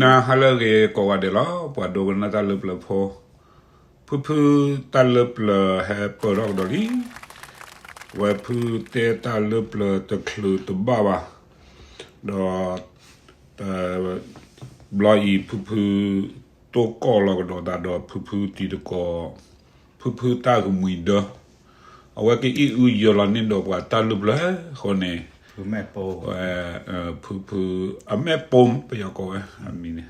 ဟါလၢအဂ့ၤကိးဂၤဒဲးလီၤ ပှၤဒိကနၣ်တၢ်လၢပျၢၤဖိ, ဖုဖုတၢ်လၢပျၢၤဟဲပၢၢ်ထီၣ်ကဒီးလံ, ဝဲဖုတဲတၢ်လၢပျၢၤတချုးတဘၣ်ဘၣ်, ဒီး ဘျီအံၤဖုဖု တိၢ်ကီၢ်လီၤကဒီးသးဒီးဖုဖုတံၤသကိး, ဖုဖုတၢ်ကမှံၤဒၢ, အဝဲကအံၣ်အုယၢလီၤန့ၢ်ဒီးပှၤတၢ်လၢပျၢၤအဃိန့ၣ်, ဝဲ ဖုဖု အမဲၣ်ပိၢ် ပယီၤကိးဝဲ အမံၤန့ၣ်,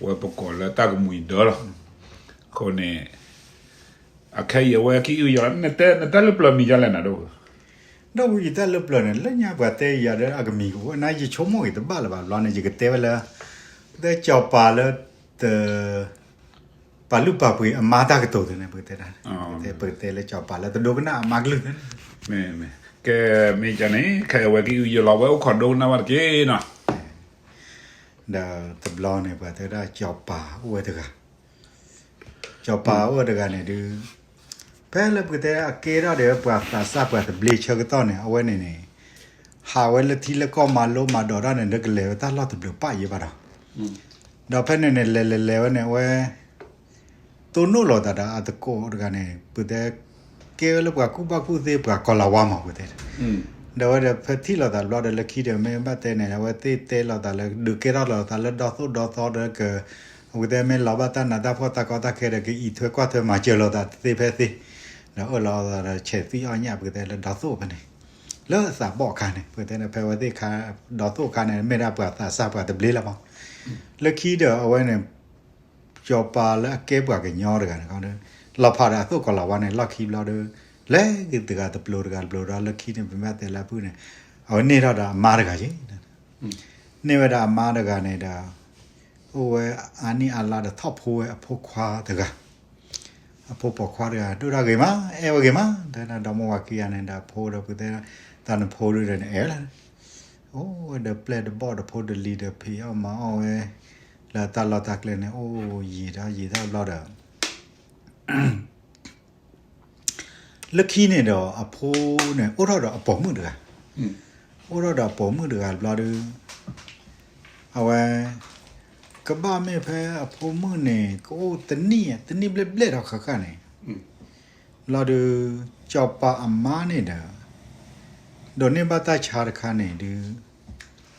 ဝဲပကိးလၢတၢ်ကမှံၤဒၢလီၤ. အဃိန့ၣ် အခဲအံၤအဝဲကအံၣ်အုယၢလီၤ, နတဲနတၢ်လၢပျၢၤမံၤဒ်လဲၣ်နၤဒီး ဒီပုၢ်ဝဲၢ် ယတၢ်လၢပျၢၤန့ၣ် လၢညါပှၤတဲယၤဒီးအကမံၤကအိၣ် နာ်ယဆိကမိၣ်ဂ့ၤတဘၣ်လၢၤဘၣ် ဘျီန့ၣ် ယကတဲဝဲလၢ တဲကၠီၤပၤလၢ တ ပာ်လုၢ်ပာ်ပှ့ၤအမါတၢ်ကတိၤသ့ၣ်န့ၣ် ပကတဲတၢ်, ပကတဲလၢကၠီၤပၤလၢတဒိကနၣ်အမါကလုၢ်သ့ၣ်န့ၣ်, ကဲ မ့ၢ်ကန့ၣ် ခဲအံၤအဝဲကအံၣ်အုယၢလီၤ ဝဲအိၣ်ခိးဒိကနၣ်ဘၣ်တက့ၢ်နီၤ. ဒီးတဘျီန့ၣ် ပှၤတဲဒၣ်ကၠီၤပၤအိၣ်ဝဲတဂၤ ကၠီၤပၤအိၣ်ဝဲတဂၤန့ၣ်ဒုး, ဖဲလၢပကတဲအကဲထီၣ်ဒီးပှၤသးစၢ်ပှၤသဘျ့ဆၢကတီၢ်န့ၣ် အဝဲန့ၣ်န့ၣ် ဟးဝဲလၢထံလၢကီၢ်မၤလိမၤဒိးတၢ်န့ၣ် ဒီးကလဲၤဝဲတၢ်လီၢ်တဘျုးပၣ်ယဲဘၣ်ဒီး, ဒီးဖဲန့ၣ်န့ၣ် လဲၤလဲၤလဲၤဝဲန့ၣ် အဝဲ တိၢ်နီၣ်လိာ်သးဒီးအသကိးတဂၤန့ၣ် ပကတဲ ကဲဝဲလၢပှၤကူၣ်ဘၣ်ကူၣ်သ့ပှၤကီၤလၤဝါမး ပကတဲ, ဒီးအဝဲဒီးဖဲထံၣ်လိာ်သးတဘျီဒီး လၢခံဒီးမ့ၢ်ဘၣ်တဲန့ၣ် အဝဲသ့ၣ်တဲလိာ်သးလၢ ဒုးကဲထီၣ်လိာ်သးလၢဒီသိၣ်ဒီသီဒီးက, ပကတဲမ့ၢ်လီၤဘၣ်တၢ်နးတၢ်ဖှီၣ်တၢ်ကီတၢ်ခဲဒီး ကအံးထွဲကွၢ်ထွဲမၤစၢၤလိာ်သးတသ့ဖဲသ့, ဒီးအၢၣ်လီၤသးဒီးဆဲးသွံၣ်အီၣ်ညၣ် ပကတဲလၢဒီသိၣ်ဖဲန့ၣ်, လၢအသးဘီၣ်အခါန့ၣ် ပကတဲန့ၣ် ဖဲအဝဲသ့ၣ်ခါ ဒီသိၣ်အခါန့ၣ် မ့ၢ်ဒၣ်ပှၤသးစၢ်ပှၤသဘျ့လီၤမး, လၢခံဒီးအဝဲန့ၣ် ကၠီၤပၤလၢအကဲပှၤကညီတဂၤန့ၣ် လီၤဖးဒီးအသိၣ်ကီၤလၤဝါန့ၣ် လီၢ်ခံဘျီဒီး လဲၤက့ၤတဂၤတပျိၤတဂၤတပျိၤဒီး လၢခံန့ၣ် ပမ့ၢ်တဲလၢအဖုၣ်န့ၣ် အဝဲန့ၢ်ထီၣ်ဒီးအမါတဂၤက့ၤ, န့ၢ်ဝဲဒၣ်အမါတဂၤန့ၣ်ဒီး အိၣ်ဝဲအါနံၣ်အါလါဒီးထီၣ်ဖိဝဲအဖိခွါတဂၤ, အဖိပိာ်ခွါတဂၤ ဒိၣ်ထီၣ်ဂ့ၤမး အဲၣ်ဝဲဂ့ၤမး တဲဒၣ်ဒီမါဝၤခံဂၤန့ၣ်ဒီးအဖိဒီး ပကတဲ တၢ်နဖိဒုဒီးန့ၣ် အဲၣ်ဝဲလီၤ, အိၣ်ဝဲဒီးပျဲၢ်တဘီၣ်တဖိတလံၤဒီး ဖံးအီၣ်မၤအီၣ်ဝဲ လၢတၢ်လီၢ်တၢ်ကျဲန့ၣ် အိၣ်ယံာ်ထီၣ်ယံာ်ထီၣ်ဘျီဒီး လၢခံန့ၣ်ဒီးအဖိန့ၣ် အိၣ်ထီၣ်ဒီးအပိာ်မုၣ်တဂၤ, အိၣ်ထီၣ်ဒီးအပိာ်မုၣ်တဂၤဘျီဒီး အဝဲ ကဘၣ်မ့ၢ်ဖဲအဖိမုၣ်န့ၣ် ကအိၣ်တနံၣ် တနံၣ်ဘျဲၣ်ဘျဲၣ်ဒီးဃၣ်ဃၣ်န့ၣ် လီၤဒီး ကၠီၤပၤအမါန့ၣ်ဒီး ဒိးန့ၢ်ဘၣ်တၢ်ဆါတခါန့ၣ်ဒုး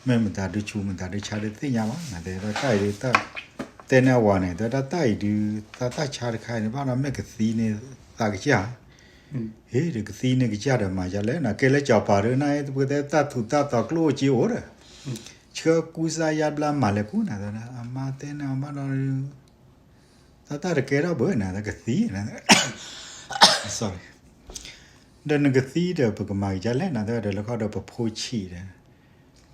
မ့ၢ်မတၤဒုးဆူး မတၤဒုးဆါဒုးသ့ၣ်ညါဘၣ် တဲတၢ်အံၤဒုး တဲန့ၢ်အဝၤန့ၣ် တဲဒၣ်တၢ်အံၤဒုး တၢ်ဆါတခါအံၤန့ၣ် ဘၣ်ဒီးမ့ၢ်ကသံန့ၢ်သးကစၢ် ဟ့ၣ်ဒီးကသံန့ၢ်ကစၢ်ဒီးမၤယါလဲၣ် နကဲလၢကၠီၤပၤဒီး နပကတဲတၢ်ထူးတၢ်တီၤကျိၣ်အိၣ်က့အိၣ်ဒီး ဆှၢကူစါယါဘျါမၤလဲၤကူနၤ တဲဒၣ် အမါတဲန့ၢ်အဘၣ်ဒီး တၢ်တၢ်တကဲထီၣ်ဘၣ်နၤ ကသံ ဒီးနကသံဒီး ပကမၤကစၢ်လဲၣ်နၤ တဲဒီးလၢခီဒီးပဖိဆံးဒီး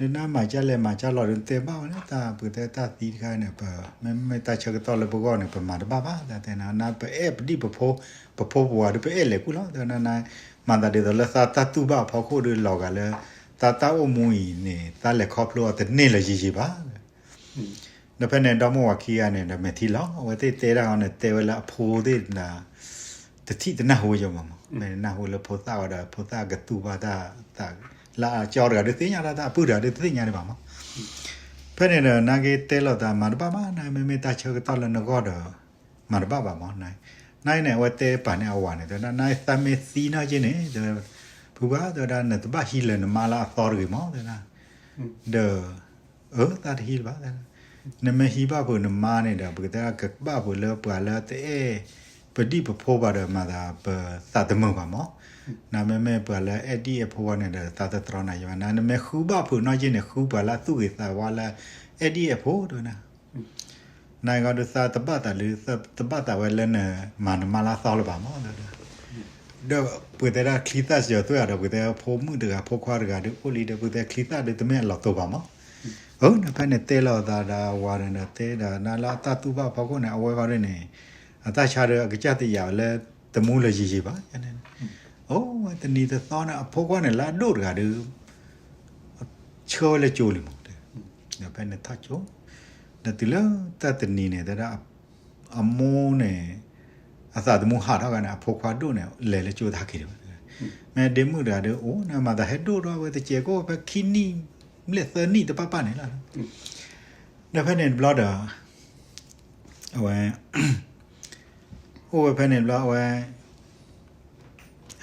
ဒီးနမၤကစၢ်လဲၣ်မၤကစၢ်လီၤဒီး နတဲဘၣ်ဝဲလၢတၢ် ပကတဲတၢ်သံတခါန့ၣ် ပမ့မ့ၢ်တၢ်ဆၢကတီၢ်လၢပဂီၢ်န့ၣ် ပမၤတဘၣ်ဘၣ် တၢ်တဲနၤ နပအဲၣ်ပဒံၣ်ပဖိ ပဖိပဝၤဒီး ပအဲၣ်လဲၤကူလီၤ တဲနၤ မၤသးဒ်သိးလၢသးတၢ်တူၢ်ဘၣ်အဖီခိၣ်ဒီးလီၤဂာ်လၢ သးတၢ်အိၣ်မူအံၤန့ၣ် သးလဲၤခီဖျိအီၤတန့ၢ်လၢၤယံာ်ယံာ်ဘၣ် ဒီးဖဲန့ၣ် ဒီမါဝၤခံဂၤန့ၣ်ဒီး မဲာ်ထံလီၤ အဝဲသ့ၣ်တဲတၢ်အီၤန့ၣ် တဲဝဲလၢအဖိသ့ၣ်နၤ တထံၣ်တနၢ်ဟူယိာ်မးမး မ့ၢ်နၢ်ဟူလၢဖိသၣ်ဝဲဒီး ဖိသၣ်ကတူၢ်ဘၣ်တၢ်သး လၢအကၠီတဂၤဒုးသ့ၣ်ညါတၢ် အပုၢ်တဂၤဒုးတသ့ၣ်ညါဒံးဘၣ်မး ဖဲန့ၣ်ဒီး နာ်က့တဲလိာ်သးမၤတဘၣ်ဘၣ် နမ့မ့ၢ်တၢ်ဆၢကတီၢ်လၢနဂီၢ်ဒီး မၤတဘၣ်ဘၣ်မး နာ်က့န့ၣ် အဝဲတဲပာ်န့ၢ်အဝၤန့ၣ် တဲဝဲဒၣ် နသးမ့ၢ်သံနီၢ်က့န့ၣ် တဲဝဲ ဖုပှၢ် တဲဝဲဒၣ် နတဘၣ်ဟံးလၢၤနမါလၢအသီတဂ့ၤမး တဲဝဲဒၣ် ဒီး အၢ သးတဟံးလၢၤဘၣ် နမ့ၢ်ဟံးဘၣ်ဖုးနမါန့ၣ်ဒီး ပကတဲကဘၣ်ဖုးလၢပှၤလၢတအဲၣ်ပဒံၣ်ပဖိဘၣ်ဒီး မၤသးပသးတမုာ်ဘၣ်မး နမ့မ့ၢ်ပှၤလၢအဲၣ်ဒံၣ်အဲၣ်ဖိဝဲန့ၣ်ဒီး သးတတြီနၤယဘၣ် နမ့ၢ်ဃုဘၣ်ဖုးနီၢ်က့န့ၣ် ဃုပှၤလၢအသူၣ်ဂ့ၤသးဝါလၢအဲၣ်ဒံၣ်အဲၣ်ဖိ တဲဝဲဒၣ် နဂီၢ်ဒုးသးတဘၣ်သးလၢ တဘၣ်သးဝဲလၢနမၤနမါလၢအသီလၢၤဘၣ်မး ဒီးပကတဲဒၣ်ချံသၣ်စၢၤသွဲၣ်ဒီး ပကတဲဖိမုၣ်တဂၤဖိခွါတဂၤဒုးအိၣ်လံဒီး ပကတဲချံသၣ်ဒုးတမ့ၢ်အလီၤတိာ်ဘၣ်မး အၢ နဖဲန့ၣ်တဲလိာ်သးဒီးအဝၤန့ၣ်ဒီး တဲဒၣ်နလၢအတၢ်တူၢ်ဘၣ်ဖီခိၣ်န့ၣ် အဝဲဃီဒုးန့ၣ် အတၢ်ဆါဒီးအကစၢ်တယာ်ဝဲလၢတမူလၢၤယံာ်ယံာ်ဘၣ် အိၣ်ဝဲတနံၤတသီန့ၣ် အဖိခွါန့ၣ်လၢအဒိၣ်တဂၤဒုး ဆှၢဝဲလၢကၠိလံမး ဒီးဖဲန့ၣ်ထီၣ်ကၠိ ဒီးတုၤလၢတၢ်တနံၤန့ၣ် တဲဒၣ် အမိၢ်န့ၣ် အသးသမူဟးထီၣ်ဂၤန့ၣ် အဖိခွါဒိၣ်န့ၣ် လဲၤလၢကၠိတဟးက့ၤဒံးဘၣ် မ့ၢ်ဒ့မုၣ်တဂၤဒုး အိၣ်န့ၣ်မၤသးဟဲဒိၣ်ထီၣ်ဝဲတစဲးကိၣ်ဖဲခံနံၣ် ဘျဲၣ်သၢနံၣ်တပၣ်ပၣ်န့ၣ်လီၤ ဒီးဖဲန့ၣ်တဘျီဒီး အဝဲ အိၣ်ဝဲဖဲန့ၣ်တဘျီ အဝဲ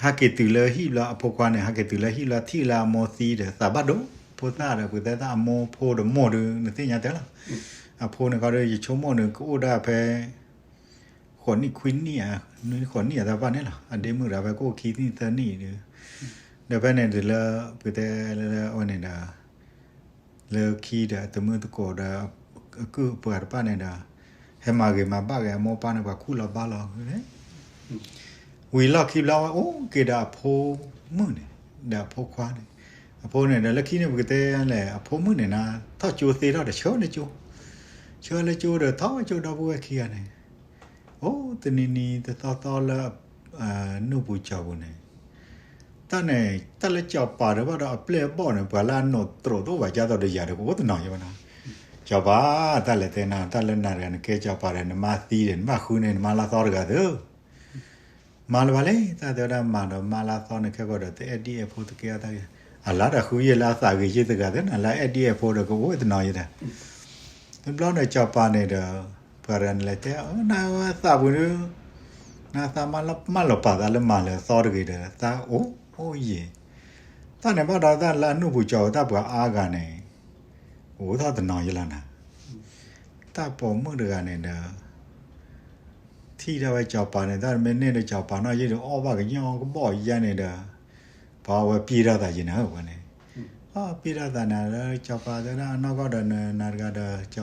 ဟဲက့ၤတုၤလၢဟံၣ်ဘျီ အဖိခွါန့ၣ် ဟဲက့ၤတုၤလၢဟံၣ်ဘျီ ထံၣ်လၢအမိၢ်သံဒီး သးဘၣ်ဒိ ဖိသၣ်ဒီး ပှၤတဲသးအမိၢ်ဖိဒီးမိၢ်ဒီး နသ့ၣ်ညါတဲလီၤ. အဖိန့ၣ်ခီဒီး ယဆိကမိၣ်န့ၣ် ကအိၣ်ဒၣ်ဖဲ ဃိးနံၣ်ခွံနံၣ်ဧါ, နွံနံၣ်ဃိးနံၣ်ဧါ တၢ်ဘၣ်န့ၣ်လီၤ. အဒ့မုၣ်ဒီး ဖဲကအိၣ်ခံနံၣ်သၢနံၣ်ဒီး ဒီးဖဲန့ၣ်တုၤလၢ ပှၤတဲလၢအဝဲန့ၣ်ဒီး လၢခံဒီး အတမုၣ်သကိးဒီး အကုၢ်အပှၤတဖၣ်န့ၣ်ဒီး ဟဲမၤဂ့ၤမၤဘၣ်ဂ့ၤ အမိၢ်ပၢ်န့ၣ် ပှၤခူၣ်လီၤဘါလီၤန့ၣ် ဝံၤလီၢ်ခံဘျီဝဲ အိၣ်က့ၤဒီးအဖိမုၣ်န့ၣ် ဒီးအဖိခွါန့ၣ်, အဖိန့ၣ်ဒီး လၢခံန့ၣ် ပကတဲလဲၣ် အဖိမုၣ်န့ၣ်နၤ ထီၣ်ကၠိသ့ထီၣ်ဒီး ဆှၢလၢကၠိ, ဆှၢလၢကၠိဒီး ထီၣ်ကၠိဒီပုၢ်ဝဲၢ်ခံဂၤန့ၣ်, အိၣ်တနံၤနံၤတသီသီလၢ နူၢ်ပူၤကၠီၤပူၤန့ၣ် တၢ်န့ၣ် တၢ်လၢကၠီၤပၤဒီးဘၣ်ဒီးအပျဲၢ်အဘီၣ်န့ၣ် ပှၤလၢအနိးတြိးတအိၣ်ဘၣ် ကၢ်သိးဒီးယၤဒီး ကအိၣ်တနီၤယဲဘၣ်နီၤ, ကၠီၤပၤ တၢ်လဲၤတဲနၤ တၢ်လၢနၤတဂၤ နကဲကၠီၤပၤဒီး နမါသံဒီး နဘၣ်ဃုန့ၢ် နမါလါသီတဂၤသု, မၤလၢၤဘၣ်လံ တၢ်တဲဝဲဒၣ် မၤဒီးမါလါသီန့ၣ် ခဲကီးဒီး တအဲၣ်ဒ်အဲၣ်ဖိတကဲအီၣ်တၢ်ဂ့ၤ, အလါဒီးဃုယဲၢ်လၢအသးဂ့ၤယဲၢ်တဂၤသ့ၣ်နၤ လၢအအဲၣ်ဒ်အဲၣ်ဖိဒီး ကအိၣ်တနီၤယဲဒီး တဘျီန့ၣ် ကၠီၤပၤန့ၣ်ဒီး ပှၤတဂၤန့ၣ်လဲၤတဲ နသးပူၤဒုး နသးမၤလီၤပာ်သးလၢမၤလၢၤသီတဂ့ၤဒီး သးအိၣ်အိၣ်ယံၤ, တၢ်န့ၣ်ဘၣ်ဒီးတၢ်လၢအနူၢ်ပူၤကၠီၤဝဲ တၢ်ပှၤအါဂၤန့ၣ် အိၣ်ထီၣ်တနီၤယဲလီၤနၤ, တၢ်ပိာ်မုၣ်တဂၤန့ၣ်ဒီး ထံၣ်ဒၣ်ဝဲကၠီၤပၤန့ၣ် တၢ်မ့ၢ်န့ၢ်ဒီးကၠီၤပၤနီၢ်ယဲဒီး အီၣ်ဘၣ်ကညီကဘီၣ်ယါန့ၣ်ဒီး ပှၤဝဲပျံၤထီၣ်သးယံၤနၤဝဲန့ၣ်, ပျံၤထီၣ်သးနၤလၢကၠီၤပၤတဲဒၣ် အနီၢ်ကီၢ်ဒီးနၤတဂၤဒီး ကၠီၤ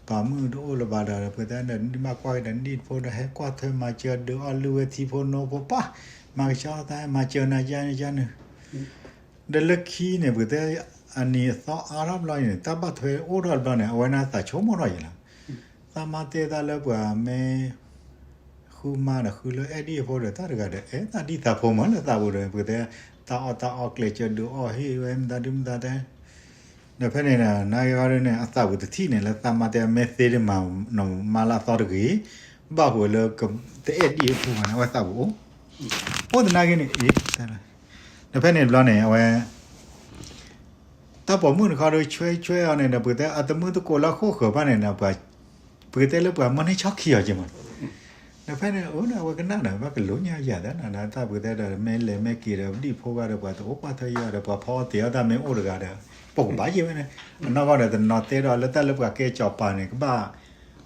ပၤမုၣ်တအိၣ်လၢၤဘၣ်ဒီး ပှၤတဲဒီး နဘၣ်ကွၢ်က့ၤဒီးနဒံၣ်ဖိဒီး ဟဲကွၢ်ထွဲမၤစၢၤဒုးအီၣ်လုၢ်ဝဲထံဖိနိဖိပၢ်, မၤကဆှီသး မၤစၢၤနၤယါန့ၣ်ယါန့ၣ် ဒီးလၢခံန့ၣ် ပကတဲအနံၤအသီအါထီၣ်ဘျီန့ၣ် တၢ်ဘၣ်ထွဲအိၣ်ထီၣ်တဘျီန့ၣ် အဝဲန့ၣ်သးဆိကမိၣ်ထီၣ်ယံၤလီၤ, သးမါတဲသးလၢပှၤမ့ၢ် ဃုမါဒီးဃုလၢအဲၣ်ဒ်အဖိဒီး တၢ်တဂၤဒီး အဲၣ်သးဒ်သးဖိမးလၢသးပူၤဒီး ပကတဲ တၢ်အီၣ်တၢ်အီကျဲးစၢးဒုးအီၣ်ဟ့ၣ်ဝဲမတၤဒုမတၤတဲ ဒီးဖဲန့ၣ် နဂ့ၤဂီၤဒုန့ၣ် အသးပူၤတထံၣ်န့ၣ် လၢသးမါတဲမ့ၢ်သ့ဒ်မး နမါလၢအသီတဂ့ၤ ဘၣ်ဃိလၢ တအဲၣ်ဒ်အဖိမးန့ၣ် အဝဲသးပူၤအိၣ် အိၣ်သနာ်က့န့ၣ် ဒီးဖဲန့ၣ်တဘျီန့ၣ် အဝဲ တၢ်ပိာ်မုၣ်တခီဒီး ဆွဲဆွဲအီၤန့ၣ်ဒီး ပကတဲအတမုၢ်သကိးလၢအဃိၣ်ဃၢၤဘၣ်န့ၣ်ဒီး ပှၤ ပကတဲလၢပှၤမၢန့ၢ်ဆီခံအီၤက့မး ဒီးဖဲန့ၣ် အိၣ်န့ၣ် အဝဲကနၣ်ဒီး ဘၣ်ကလိညါယၤသးနၤ တၢ်ပကတဲဒီး မ့ၢ်လဲၤမ့ၢ်က့ၤဒီး ဒံၣ်ဖိဂၤဒီး ပှၤတအိၣ်ကွၢ်ထွဲယၤဒီး ပှၤဖီအီၣ်တ့ၤအီၣ်တၢ်မ့ၢ်အိၣ်တဂၤဒီး ပကဘၣ်ယဲၢ်ဝဲန့ၣ် အနီၢ်ကီၢ်ဒီး တနီၤတဲဒီးလၢတၢ်လၢပှၤကဲကၠီၤပၤန့ၣ် ကဘၣ်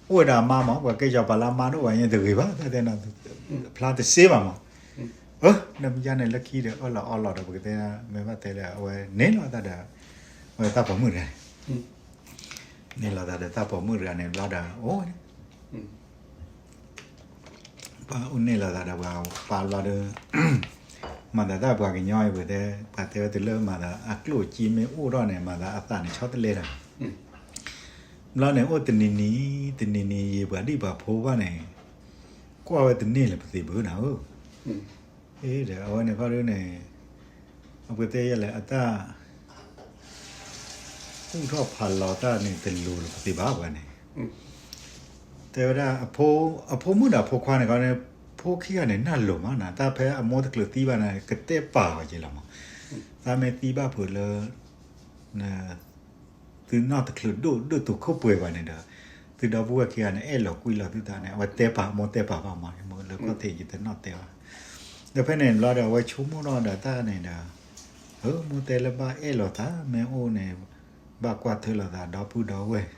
အိၣ်ဝဲဒၣ်အမါမး ပှၤကဲကၠီၤပၤလၢအမါတအိၣ်ဘၣ်န့ၣ် တဂ့ၤဘၣ် တၢ်တဲနၤ ဖျါတစ့ဘၣ်မး အၢ ဒီးမ့ၢ်ယါန့ၣ် လၢခံဒီး အၢၣ်လီၤအီလီၤဒီး ပကတဲ မ့ၢ်ဘၣ်တဲလၢ အဝဲန့ၣ်လီၤသးဒီး အဝဲတၢ်ပိာ်မုၣ်တဂၤန့ၣ် န့ၣ်လီၤသးဒီးတၢ်ပိာ်မုၣ်တဂၤန့ၣ် ဘျီဒီး အိၣ်ဝဲန့ၣ် ပှၤအိၣ်န့ၣ်လီၤသးဒီးပှၤပာ်ဘျီဒီး မၤသးတၢ်ပှၤကညီအံၤ ပတဲ ပှၤတဲဝဲတုၤလၢမၤသးအကျိၣ်အစ့မ့ၢ်အိၣ်ထီၣ်န့ၣ် မၤသးအသးန့ၣ်ဆီတလဲတၢ် ဘျီန့ၣ် အိၣ်တနံၤနံၤ တနံၤနံၤ ယံာ်ပှၤဒံၣ်ပှၤဖိဘၣ်န့ၣ် ကွၢ်ဝဲတန့ၢ်လၢၤပသ့ၣ်ဘၣ်နၤဧၢ ဒီးအဝဲန့ၣ်ခီဒုန့ၣ် အပှၤတဲယဲလဲၣ် အတၢ် ကူၣ်ထီၣ်ဖးလီၤတၢ်န့ၣ် တလိၤလၢၤပသ့ၣ်ဘၣ်ပှၤန့ၣ် တဲဝဲဒၣ် အဖိမုၣ်ဒီးအဖိခွါန့ၣ်ခီန့ၣ် ဖိခံဂၤန့ၣ် နၢ်လိၤမးနၤ တၢ်ဖဲအမိၢ်တချုးသံဘၣ်န့ၣ် ကတဲပာ်အီၤက့ၤလီၤမး တၢ်မ့ၢ်သံဘၣ်ဖုးလၢ သုနီၢ်တချုးဒိၣ်ဒိၣ်တုာ်ခိၣ်ပှဲၤဘၣ်န့ၣ်ဒီး သုဒီပုၢ်ဝဲၢ်ခံဂၤန့ၣ် အဲၣ်လီၤကွံလီၤသုသးန့ၣ် အဝဲတဲပာ်မိၢ်တဲပာ်ပၢ်မး မိၢ်လၢခီၣ်ထံးယတနီၣ်တဲဘၣ် ဒီးဖဲန့ၣ်ဘျီဒီး အဝဲဆိကမိၣ်ထီၣ်ဒီးတၢ်န့ၣ်ဒီး မိၢ်တဲလၢဘၣ်အဲၣ်လီၤသး မ့ၢ်အိၣ်န့ၣ် ဘၣ်ကွၢ်ထွဲလိာ်သးဒီပုၢ်ဒီဝဲၢ်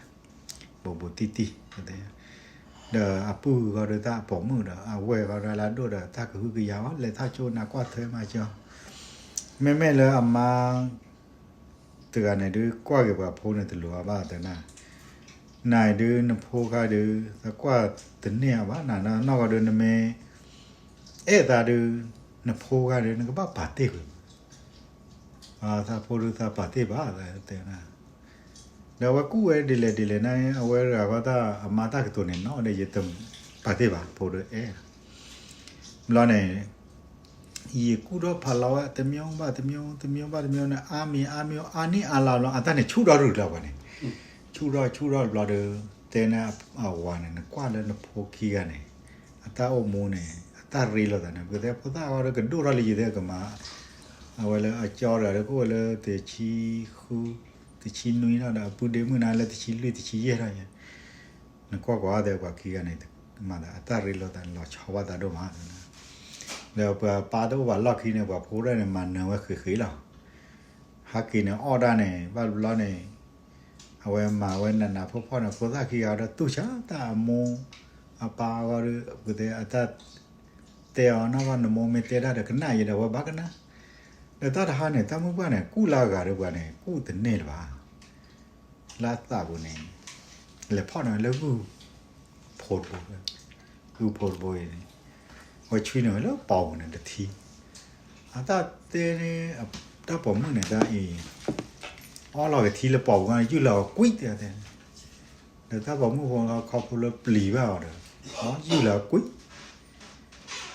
ဘူးဘူးတံၢ်တံၢ် ဒီးအပုၢ်ဂီၤဒီးတၢ်အပိာ်မုၣ်ဒီး အဝဲၢ်ဂီၤဒီးလၢအဒိၣ်ဒီး တၢ်ကဟုကယာ်အီၤ လဲၤထီၣ်ကၠိနၤကွၢ်ထွဲမၤစၢၤ မ့မ့ၢ်လၢအမါ တဂၤန့ၣ်ဒုး ကွၢ်က့ၤပှၤဖိန့ၣ်တလိၤအဘၣ်တဲနၤ, နၤအံၤဒုး နဖိခါဒုး သကွၢ်တန့ၢ်အဘၣ် နနီၢ်ဂီၤဒုး နမ့ၢ်အဲၣ်သးဒုး နဖိခါဒုး နကဘၣ်ပာ်တ့ၢ်ကွံာ် သးဖိဒုးသးပာ်တ့ၢ်ဘၣ်တဲနၤ, ဒီးအဝဲကူၣ်ဝဲဒ်လဲၣ်ဒ်လဲၣ်န့ၣ် အဝဲတဂၤဃီတၢ်အမါတၢ်ကတိၤန့ၣ်နီၤဒီး ယတပာ်တ့ၢ်ဘၣ် ဖိဒုးအဲၣ် ဘျီန့ၣ် ယကူၣ်ထီၣ်ဖးလီၤဝဲ တမျိုးဘၣ်တမျိုး တမျိုးဘၣ်တမျိုးန့ၣ် အါမံၤအါမံၤ အါနံၣ်အါလါဘျီ အတၢ်န့ၣ်ဆူၣ်ထီၣ်ရုၢ်လီၤပှၤန့ၣ်, ဆူၣ်ထီၣ်ဆူၣ်ထီၣ်ဘျီဒီး တဲန့ၣ်အဝၤန့ၣ် နကွၢ်လၢနဖိခံဂၤန့ၣ် အတၢ်အိၣ်မူန့ၣ် အတၢ်ရ့လိာ်သးန့ၣ် ပကတဲဖိသၣ်အဂီၢ်ဒီးကဒိၣ်ထီၣ်လၢယတဲကမၤ အဝဲလၢအကၠီတဂၤဒီး ကအိၣ်ဝဲလၢတဆံဃု တဆံနွံထီၣ်ဒီး အပုၢ်ဒ့မုၣ်န့ၣ်လၢတဆံလွံၢ်တဆံယဲၢ်ထီၣ်ယဲၢ်, နကွၢ်ကွၢ်အီၤသ့ၣ် ပှၤခံဂၤန့ၣ် မၤသးအတၢ်ရ့လိာ်သးန့ၣ် လီၤဆီဘၣ်သးဒိၣ်မး, ဒီးပှၤပၢ်တအိၣ်ဘၣ်လီၢ်ခံန့ၣ် ပှၤဖိဒၣ်န့ၣ် မၤနၢၤဝဲဃ့ဃ့လီၤ, ဟးက့ၤန့ၣ်အီၣ်ဒၣ်န့ၣ် ဘၣ်တဘျီန့ၣ် အဝဲမၤဝဲနးနးဖှီၣ်ဖှီၣ်န့ၣ် ဖိသၣ်ခံဂၤဒီးတူၢ်ဆါတၢ်အမိၢ်အပၢ်အဂီၢ်ဒီး ပကတဲအတၢ် တဲအီၤနီၢ်ဘၣ် နမိၢ်မ့ၢ်တဲတၢ်ဒီးကနၣ်ယဲဒီး အဝဲဘၣ်ကနၣ်, ဒီးတၢ်တဟါန့ၣ် တၢ်မုၢ်ပှၢ်န့ၣ် ကူၣ်လၢအဂၤဒီးပှၤန့ၣ် ကူၣ်တန့ၢ်လၢၤဘၣ် လၢအသးပူၤန့ၣ် လဲၤဖီၣ်န့ၢ်ဝဲလၢဂုၢ်ဖိတဘိ, ဂုၢ်ဖိတဘိအံၤန့ၣ် အဝဲဆွံန့ၢ်ဝဲလၢပိာ်ပူၤန့ၣ်တထံ, အတၢ်တဲန့ၣ် တၢ်ပိာ်မုၣ်န့ၣ် တၢ်အံၤ အီၣ်လီၤကထံလၢပိာ်ပူၤန့ၣ် ယုၢ်လီၤကွံာ်တဲတဲ, ဒီးတၢ်ပိာ်မုၣ်ဖိခီဖျိလၢပျံၤဘၣ်အီၤဒီး ယုၢ်လီၤကွံာ်,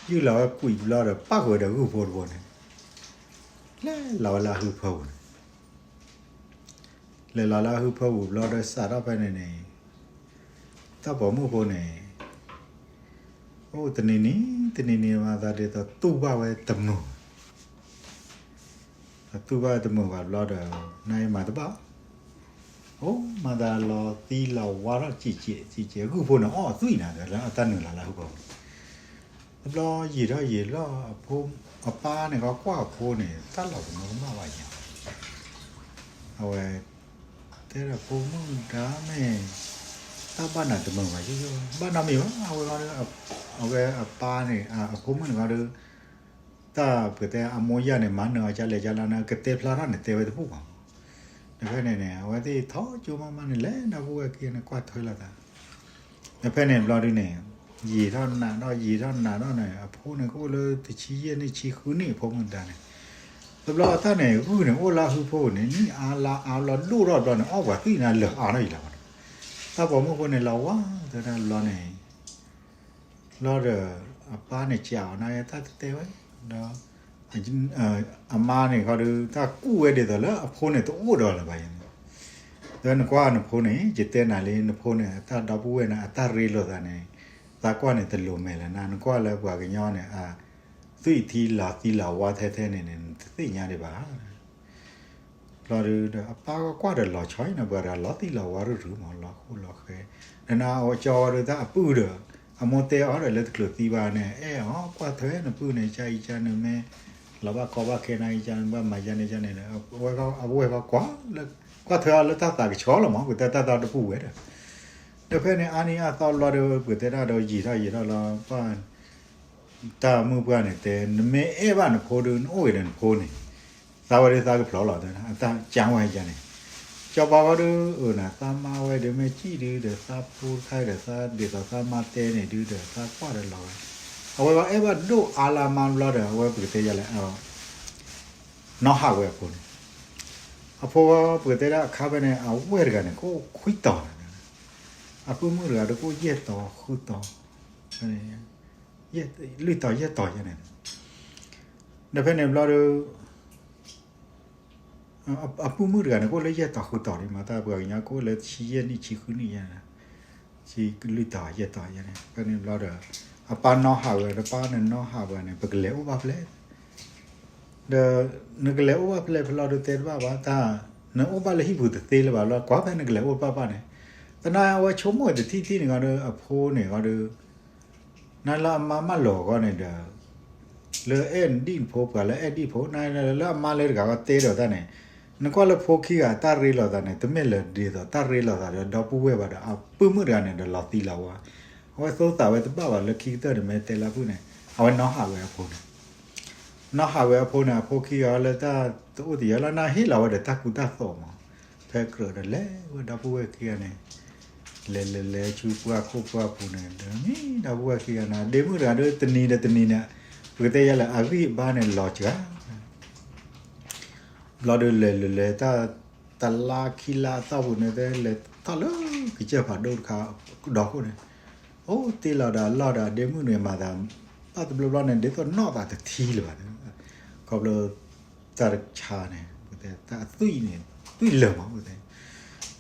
ယုၢ်လီၤဝဲကွံာ်ဘျီဒီး ပၣ်ဃုာ်ဝဲဒီးဂုၢ်ဖိတဘိန့ၣ် လဲၤလီၤဝဲလၢအဟၢဖၢပူၤန့ၣ် လဲၤလီၤလၢအဟၢဖၢပူၤဘျီဒီး စးထီၣ်ဖဲန့ၣ်န့ၣ် တၢ်ပိာ်မုၣ်ဖိန့ၣ် အိၣ်တနံၤနံၤ တနံၤနံၤမၤသးဒ်သိး တူၢ်ဘၣ်ဝဲတမုာ်ဘၣ်, တူၢ်ဘၣ်ဝဲတမုာ်ဘၣ်ဘျီဒီး နမၤတဘၣ် အိၣ်မၤသးလီၤသံလီၤဝါထီၣ်စံးစဲးစံးစဲး ဂုၢ်ဖိန့ၣ် အီၣ်အသွံၣ်နၤ လၢအတၢ်နုာ်လီၤလၢဟၢဖၢပူၤ တဘျီယံာ်ထီၣ်ယံာ်လီၤ အဖိ, အပၢ်န့ၣ်ကီကွၢ်အဖိန့ၣ် တၢ်လီၤကမၢကမၣ်ဘၣ်ယၤ, အဝဲ တဲဒီးဖိမုၣ်ဒါမ့ၢ် တၢ်ဘၣ်နၤတမုာ်ဘၣ် ယိယိ ဘၣ်နီတမံၤဘၣ် အဝဲ, အဝဲအပၢ်န့ၣ် အဖိမုၣ်န့ၣ်ဒီး တၢ်ပကတဲအမိၢ်ယၢ်န့ၣ် မၤနၢၤအီၤကလဲၣ်ကလဲၣ်န့ၣ် ကတဲဖျါထီၣ်န့ၣ် တဲဝဲတဘူၣ်ဘၣ်, ဒီးဖဲန့ၣ်န့ၣ် အဝဲသ့ၣ်ထီၣ်ကၠိမးမးန့ၣ် လဲၤဒီပုၢ်ဝဲၢ်ခံဂၤန့ၣ် ကွၢ်ထွဲလိာ်သး ဒီးဖဲန့ၣ်ဘျီဒုန့ၣ် ယံာ်ထီၣ်နးထီၣ် ယံာ်ထီၣ်နးထီၣ်န့ၣ် အဖိန့ၣ် ကအိၣ်လၢတဆံယဲၢ်နံၣ်ဆံဃုနံၣ် အဖိမုၣ်ဒါန့ၣ်, တဘျီအတၢ်န့ၣ် ဂုၢ်န့ၣ် အိၣ်လၢအဟၢဖၢပူၤန့ၣ် နံၣ်အါလါအါဘျီဒိၣ်ထီၣ်ဘျီန့ၣ် အီၣ်ပှၤသွံၣ်နၤလၢာ်အါထီၣ်ယံၤလီၤဘၣ်န့ၣ်, တၢ်ပိာ်မုၣ်ဖိန့ၣ် လီၤဝါတဲဒၣ်ဘျီန့ၣ် ဘျီဒီး အပၢ်န့ၣ်ကးအီၤန့ၣ် တၢ်တတဲဝဲ, ဒီး အမါန့ၣ်ဃီဒီး တၢ်ကူၣ်ဝဲဒ်သိးလၢအဖိန့ၣ်တအိၣ်ဒီးလၢၤဘၣ်ယၤန့ၣ်, ဒီးနကွၢ်နဖိန့ၣ် ယတဲနၤလံ နဖိန့ၣ် အတၢ်ဒီပုၢ်ဝဲၢ်န့ၣ် အတၢ်ရ့လိာ်သးန့ၣ် သးကွၢ်န့ၣ်တလိၤမဲာ်လၢၤနၤ, နကွၢ်လၢပှၤကညီန့ၣ် အသွံၣ်ထံလီၤသံလီၤဝါထဲထဲန့ၣ်န့ၣ် နတသ့ၣ်ညါဒံးဘၣ် ဘျီဒီးအပၢ်ကကွၢ်ဒီးလီၤဆီအံၤန့ၣ် ပှၤတဂၤလီၤသံလီၤဝါရူၢ်ရူၢ်မး လီၤဃိလီၤဃဲ, ဒီးနအကၠီဝဲဒီးတၢ်အပုၢ်ဒီး အမိၢ်တဲအီၤဒီးလၢတကျိးသံဘၣ်န့ၣ် အဲၣ်အီၤကွၢ်ထွဲနပုၢ်န့ၣ် ကၢအံၤကၢန့ၣ်မ့ၢ် လီၤဘၣ်ကီဘၣ်ခဲန့ၣ်အံၤကၢန့ၣ် ဘၣ်မၤယါန့ၣ်ယါန့ၣ်ဒီး အဝဲကကွၢ်လၢ ကွၢ်ထွဲအီၤလၢတၢ်သးကဆှီလီၤမး ပတဲတၢ်သးတပူၤဝဲဒီး ဒီးဖဲန့ၣ်အါနံၣ်အါသီဘျီဒီး ပတဲတၢ်ဒီးယံာ်ထီၣ်ယံာ်ထီၣ်လီၤ ပှၤ တၢ်မုၢ်ပှၢ်န့ၣ်တဲ နမ့ၢ်အဲၣ်ဘၣ်နဖိဒီး နအိၣ်ဂ့ၤဒီးနဖိန့ၣ် သးဝဲဒၣ်သးကဖျိးလီၤ အတၢ်ကၢဝဲယါန့ၣ်, ကၠီပၤဃီဒီး အၢနၤ သးမါဝဲဒီးမ့ၢ်ကံၣ်ဒုဒီး သးဖိတခါဒီး သးဒ်သိးသးမါတဲန့ၣ်ဒုဒီး သးကွၢ်ဒီးလီၤဝဲ, အဝဲဘၣ်အဲၣ်ဘၣ်ဒိၣ်အါလၢအမါဘျီဒီး အဝဲပကတဲယါလဲၣ် နီၢ်ဟးဝဲအဖိန့ၣ်, အဖိပကတဲဒၣ်အခါဖဲန့ၣ် အဝဲၢ်တဂၤန့ၣ် ကအိၣ်ခွံတီၤန့ၣ်, အပုၢ်မုၣ်တဂၤဒီးကအိၣ်ယဲၢ်တီၤဃုတီၤ, လွံၢ်တီၤယဲၢ်တီၤယဲၢ်န့ၣ်, ဒီးဖဲန့ၣ်ဘျီဒီး အပုၢ်မုၣ်တဂၤန့ၣ် ကအိၣ်လၢယဲၢ်တီၤဃုတီၤဒ်မး တၢ်ပှၤကညီကအိၣ်လၢတဆံယဲၢ်နံၣ်ဆံဃုနံၣ်ယဲၢ်န့ၣ်, ဆံလွံၢ်တီၤယဲၢ်တီၤယဲၢ်န့ၣ် ဖဲန့ၣ်ဘျီဒီး အပၢ်နီၢ်ဟးဝဲ တပၢ်န့ၣ်နီၢ်ဟးဝဲန့ၣ် ပကလဲၤအိၣ်ဘၣ်ဖဲလဲၣ် ဒီး နကလဲၤအိၣ်ဘၣ်ဖဲလဲၣ်ဖဲလဲၣ်ဒီးတဲတဘၣ်ဘၣ်တၢ်, နအိၣ်ဘၣ်လၢဟံၣ်ပူၤတသ့လၢၤဘၣ်လီၤ ကွၢ်ဖဲနကလဲၤအိၣ်ဘၣ်ဘၣ်န့ၣ်, သနာ်အဝဲဆိကမိၣ်တထံၣ်ထံၣ်န့ၣ်ဃီဒီး အဖိန့ၣ်ဃီဒီး နလၢအမါမၢလီၤအဂီၢ်န့ၣ်ဒီး လၢအဲၣ်ဒံၣ်ဖိ ပှၤလၢအဲၣ်ဒံၣ်ဖိ နလၢအမါလၢတဂၤဂီၢ်တဲဒီးတၢ်န့ၣ်, နကွၢ်လၢဖိခံဂၤအတၢ်ရ့လိာ်သးန့ၣ် တမ့ၢ်လၢၤဒ်သိးတၢ်ရ့လိာ်သးဒီးဒီပုၢ်ဝဲၢ်ဘၣ်ဒီး အပုၢ်မုၣ်တဂၤန့ၣ်ဒီးလီၤသံလီၤဝါ, အဝဲသိသးဝဲတဘၣ်ဘၣ်လၢခံကတၢၢ်န့ၣ် မ့ၢ်တဲလၢအပုၢ်န့ၣ် အဝဲနီၢ်ဟးဝဲအဖိန့ၣ် နီၢ်ဟးဝဲအဖိန့ၣ် အဖိခံဂၤလၢတၢ်တအိၣ်တယၢလၢနဟ့ၣ်လီၤဝဲဒီးတၢ်ကူတၢ်သိးမး, ဖဲကြၢးဒီးလဲၤဝဲဒီပုၢ်ဝဲၢ်ခံဂၤန့ၣ်, လဲၤလဲၤလဲၤဆူပှၢ်ခိၣ်ပှၢ်ပူၤန့ၣ် ဒီးမ့ၢ်ဒီပုၢ်ဝဲၢ်ခံဂၤန့ၣ် ဒ့မုၣ်တဂၤဒီးတနံၤဒီးတနံၤန့ၣ်, ပကတဲယါလဲၣ် အဂံၢ်အဘါန့ၣ်လီၤစှၤ ဘျီဒီးလဲၤလဲၤလဲၤတၢ် တလါခံလါအသီပူၤန့ၣ် တဲလဲၤထီၣ်လၢကစၢၢ်ဖးဒိၣ်တခါဒီခိၣ်န့ၣ်, အိၣ်တ့ၢ်လီၤဒီးအလီၢ်ဒီးအဒ့မုၣ်န့ၣ်မၤသး, ဘၣ်တဘျီဘျီန့ၣ်ဒ်သိးနီၢ်သးတထံလၢၤဘၣ်, ခီဖျိ တၢ်တဆါန့ၣ် ပတဲတၢ်အသွံၣ်န့ၣ် သွံၣ်လၢာ်မးပတဲ,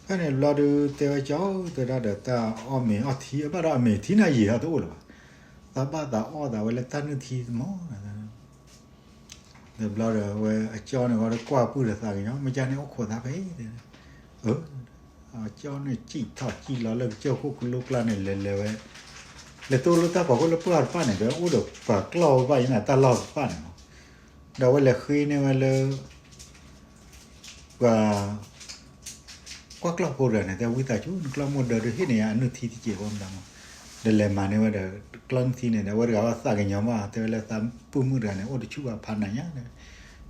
ဖဲန့ၣ်ဘျီဒီးတဲဝဲကၠီတဲဒၣ်ဒီးတၢ်အီၣ်မ့ၤအီထံ အဘၣ်ဒီးအမ့ၤထံနၢ်ယံာ်ဟီတအိၣ်လၢၤဘၣ်, သးဘၣ်သးအီၣ်သးဝဲလၢတၢ်နုၢ်ထံမး ဒီးဘျီဒီးအဝဲအကၠီန့ၣ်ဝဲဒီးကွၢ်ပုၢ်ဒီးသးကညီ မ့ၢ်ကန့ၣ်အိၣ်ခိးသးဖဲအံၤတဲ, အကၠီန့ၣ်စံၣ်ထီၣ်စံၣ်လီၤလၢကစၢၢ်ခိၣ်ကလိကျါန့ၣ် လဲၤလဲၤဝဲ, လဲၤတိၢ်လၢတၢ်ဖီခိၣ်လၢပှၢ်တဖၣ်န့ၣ် ဒီးအိၣ်ဒီးပှၤကျီၢ်ဘၣ်ယဲန့ၣ် တၢ်လီၢ်တဖၣ်န့ၣ်လီၤ. ဒီးအဝဲလဲၤဃ့န့ၢ်ဝဲလၢ ပှၤ ကွၢ်ကျီၢ်ဖိတဂၤန့ၣ် တဲဝံသးစူၤ နကျီၢ်မိၢ်ဒၢဒုးဟ့ၣ်န့ၢ်ယၤအနုၢ်ထံတစဲးဖိမတၤမး, ဒီးလဲၤမၤန့ၢ်ဝဲဒီး ကျီၢ်နုၢ်ထံန့ၣ် ဒီးအဝဲတဂၤဘၣ်သးကညီၤမး တဲဝဲလၢသးပုၢ်မုၣ်တဂၤန့ၣ် အိၣ်တဆူၣ်ဘၣ်ဖးနးညါ,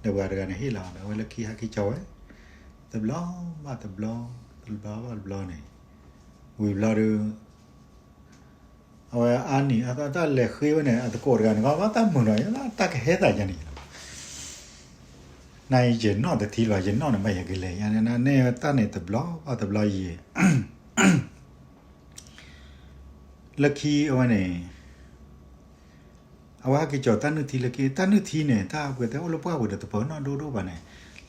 ဒီးပှၤတဂၤန့ၣ်ဟ့ၣ်လီၤ ဒီးအဝဲလၢခံဟဲက့ၤကၠီဝဲ တဘျီဘၣ်တဘျီ, တဘျီဘၣ်တဘျီန့ၣ်, ဝံၤဘျီဒီး အဝဲအါနံၣ်အသီတၢ်လဲၤဃ့ဝဲန့ၣ် အသကိးတဂၤန့ၣ် ကဘၣ်တၢ်မုာ်ဒီး တၢ်ကဟဲသးယါန့ၣ်, နယနီၣ်တထံလီၤ ယနီၣ်န့ၣ်ဘၣ်ယကလဲၤယါန့ၣ် န့ၢ်တၢ်န့ၣ်တဘျီဘၣ်တဘျီယံၤ လၢခံအဝဲန့ၣ် အဝဲဟဲက့ၤကၠီၤတၢ်နုၢ်ထံလၢခံ တၢ်နုၢ်ထံန့ၣ် တၢ်ပကတဲအိၣ်လၢပှၢ်ပူၤဒီးတပၢၤနီၣ်ဒိၣ်ဒိၣ်ဘၣ်န့ၣ်,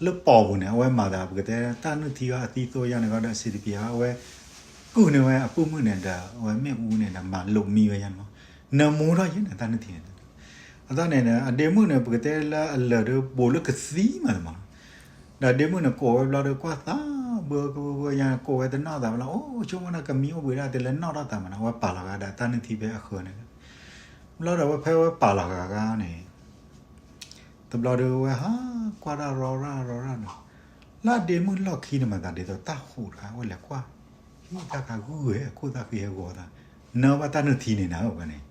လၢပီၢ်ပူၤန့ၣ် အဝဲမၤသးပကတဲ တၢ်နုၢ်ထံအီၤအသံသိယါန့ၣ်ကဒီး စံးတပံၤအဝဲ ကုၢ်န့ၢ်ဝဲအပုၢ်မုၣ်န့ၣ်ဒီး အဝဲမ့ၣ်အူန့ၣ်ဒီး မၤလိးမံဝဲယါန့ၣ်မး, နၢမူထီၣ်ယဲန့ၣ် တၢ်နုၢ်ထံန့ၣ်, အတၢ်န့ၣ် အဒ့မုၣ်န့ၣ် ပကတဲလၢအလၢာ်ဒီးဘူးလၢကသံမးမး ဒီးဒ့မုၣ်န့ၣ် ကိးဝဲဘျီဒီးကွၢ်သး ဘၢကဘၢယါ ကိးဝဲတနီၣ်သးဘျီ အိၣ်ဆိကမိၣ်န့ၣ် ကမံအိၣ်ဘှံးဒၣ် တဲလၢနီၣ်ထီၣ်သးမးန့ၣ် အဝဲပာ်လီၤဂာ်ဒီးတၢ်နုၢ်ထံဖဲအဃၢၤန့ၣ်, ဘျီဒီးအဝဲဖဲအဝဲပာ်လီၤဂာ်ဂၤန့ၣ်, တဘျီဒီးအဝဲဟးကွၢ်တၢ်ရီရၣ်ရီရၣ်န့ၣ်, လၢအဒ့မုၣ်လီၢ်ခံန့ၣ်မးသးဒ်သိးတၢ်ဟူးတခါ အဝဲလဲၤကွၢ် ဟံၣ်တၢ်ကၤဂုၢ်ဝဲ အခိၣ်သၣ်ဃံဟဲဂီၤသး, နၢဘၣ်တၢ်နုၢ်ထံန့ၣ်နၤဧၢန့ၣ်,